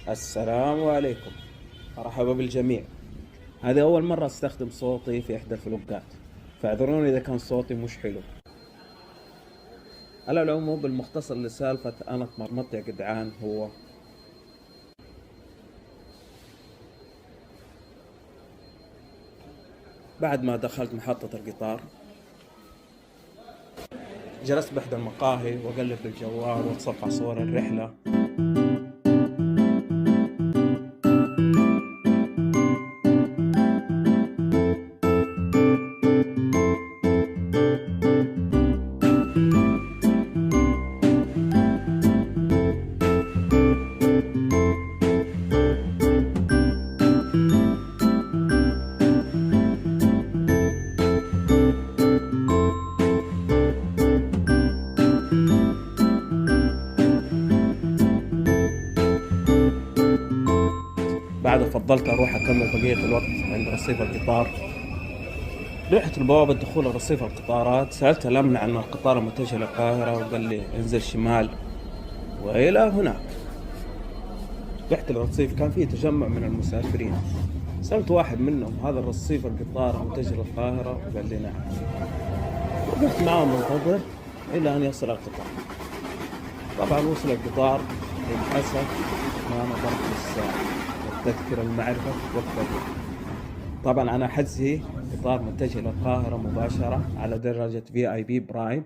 السلام عليكم، مرحبا بالجميع. هذه أول مرة أستخدم صوتي في إحدى الفلوقات، فاعذروني إذا كان صوتي مش حلو. على العموم بالمختصر لسالفة أنا اتمرمطت يا جدعان، هو بعد ما دخلت محطة القطار جلست بإحدى المقاهي وأقلب بالجوال وأتصفح صور الرحلة. بعد فضلت أروح أكمل بقية الوقت عند رصيف القطار. رحت لبوابة دخول رصيف القطارات، سألت الأمن عن القطار المتجه للقاهرة وقال لي انزل شمال وإلى هناك. رحت للرصيف، كان فيه تجمع من المسافرين. سألت واحد منهم هذا الرصيف القطار المتجه للقاهرة؟ وقال لي نعم. وقفت معهم منتظر إلى أن يصل القطار. طبعا وصل القطار، للأسف ما نظرت للساعة والتذكرة المعرفة وقت الرحلة. طبعا أنا حجزي قطار متجه للقاهرة مباشرة على درجة VIP Prime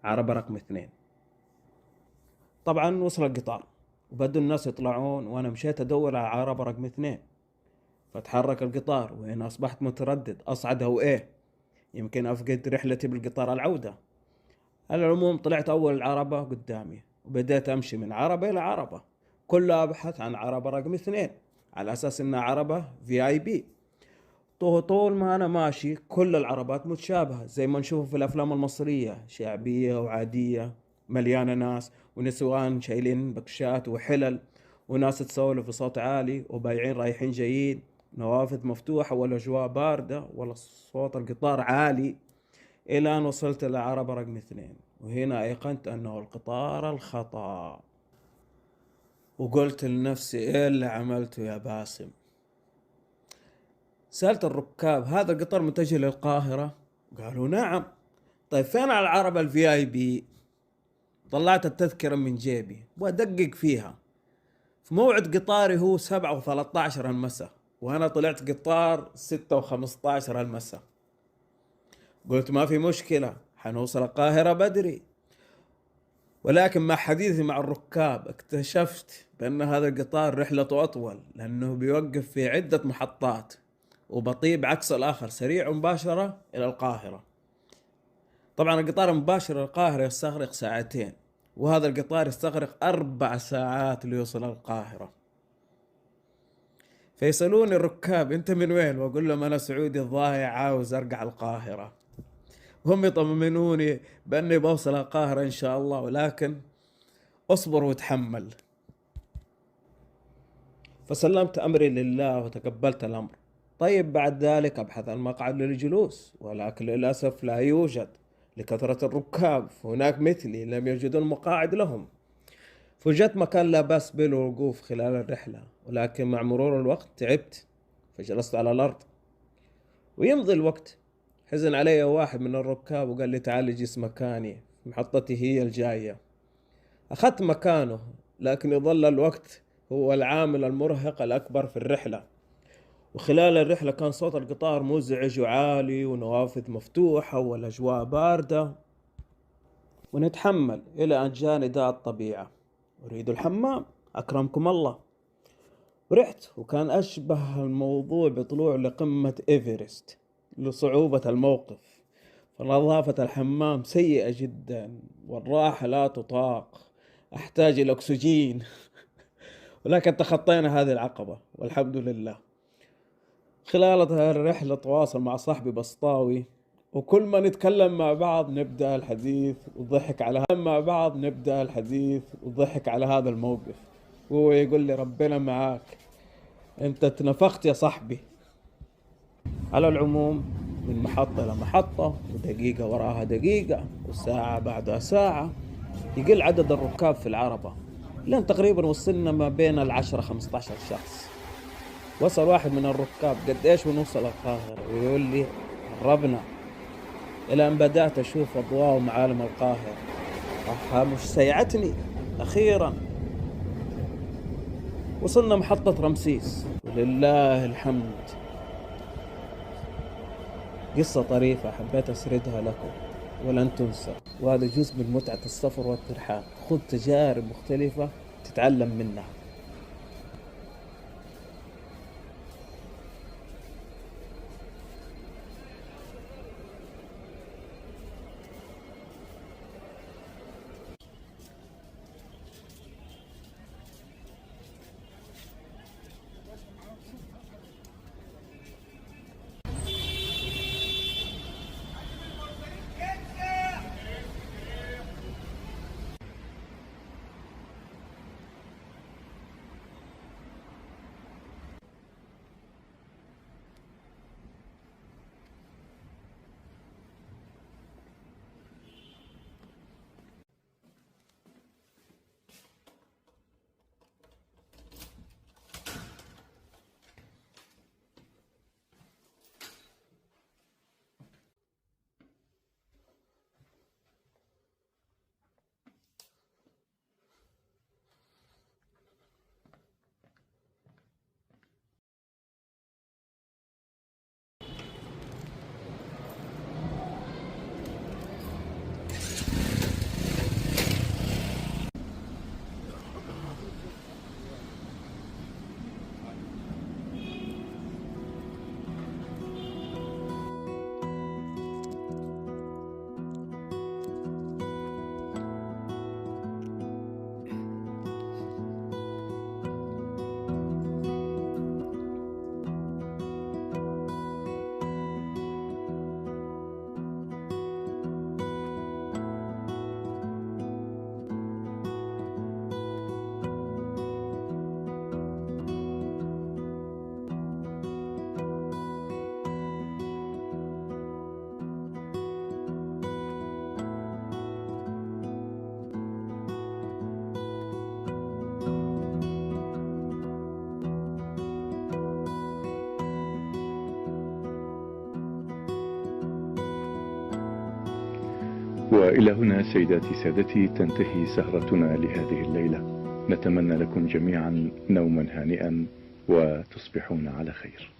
عربة رقم 2. طبعا وصل القطار وبدوا الناس يطلعون، وأنا مشيت أدور على عربة رقم 2. فتحرك القطار وهنا أصبحت متردد أصعد أو إيه، يمكن أفقد رحلتي بالقطار العودة. على العموم طلعت أول العربة قدامي وبدأت أمشي من عربة إلى عربة، كلها أبحث عن عربة رقم 2 على أساس إنها عربة VIP. طول ما أنا ماشي كل العربات متشابهة زي ما نشوفه في الأفلام المصرية، شعبية وعادية، مليانة ناس ونسوان شايلين بكشات وحلل، وناس تسولف بصوت عالي، وبايعين رايحين جايين، نوافذ مفتوحة والأجواء باردة ولا صوت القطار عالي، إلى أن وصلت للعربة رقم 2. وهنا أيقنت أنه القطار الخطأ، وقلت لنفسي إيه اللي عملته يا باسم؟ سألت الركاب هذا القطار متجه للقاهرة؟ قالوا نعم. طيب فين على العربة VIP؟ طلعت التذكرة من جيبي وأدقق فيها. في موعد قطاري هو 7:13 المساء، وأنا طلعت قطار 6:15 المساء. قلت ما في مشكلة، حنوصل القاهرة بدري. ولكن مع حديثي مع الركاب اكتشفت بأن هذا القطار رحلته أطول، لأنه بيوقف في عدة محطات وبطيء بعكس الآخر، سريع مباشرة إلى القاهرة. طبعا القطار المباشر للقاهرة يستغرق ساعتين، وهذا القطار يستغرق 4 ساعات ليوصل القاهرة. فيسألوني الركاب أنت من وين؟ وأقول لهم أنا سعودي الضايع عاوز أرجع القاهرة. هم يطمنوني بأني بوصل القاهرة إن شاء الله، ولكن أصبر وتحمل. فسلمت أمري لله وتقبلت الأمر. طيب بعد ذلك أبحث عن مقعد للجلوس، ولكن للأسف لا يوجد لكثرة الركاب، هناك مثلي لم يجدون مقاعد لهم. فوجدت مكان لا بأس بالوقوف خلال الرحلة، ولكن مع مرور الوقت تعبت فجلست على الأرض. ويمضي الوقت، حزن علي واحد من الركاب وقال لي تعال اجلس مكاني، محطتي هي الجاية. أخذت مكانه، لكن يظل الوقت هو العامل المرهق الأكبر في الرحلة. وخلال الرحلة كان صوت القطار مزعج وعالي، ونوافذ مفتوحة والأجواء باردة، ونتحمل إلى أن جاء نداء الطبيعة، أريد الحمام أكرمكم الله. رحت، وكان أشبه الموضوع بطلوع لقمة إيفرست لصعوبة الموقف. فنظافة الحمام سيئة جدا والراحة لا تطاق، أحتاج إلى أكسجين. ولكن تخطينا هذه العقبة والحمد لله. خلال الرحلة تواصل مع صاحبي بسطاوي، وكل ما نتكلم مع بعض نبدأ الحديث والضحك على مع بعض نبدأ الحديث والضحك على هذا الموقف، وهو يقول لي ربنا معاك، أنت تنفخت يا صاحبي. على العموم من محطة إلى محطة، ودقيقة وراها دقيقة، وساعة بعدها ساعة، يقل عدد الركاب في العربة. لين تقريبا وصلنا ما بين 10 15 شخص. وصل واحد من الركاب قد ايش ونوصل القاهرة؟ ويقول لي قربنا. الى ان بدأت اشوف اضواء ومعالم القاهرة، مش سيعتني. اخيرا وصلنا محطة رمسيس ولله الحمد. قصة طريفة حبيت أسردها لكم ولن تنسى، وهذا جزء من متعة السفر والترحال، خذ تجارب مختلفة تتعلم منها. وإلى هنا سيداتي سادتي تنتهي سهرتنا لهذه الليلة. نتمنى لكم جميعا نوما هانئا وتصبحون على خير.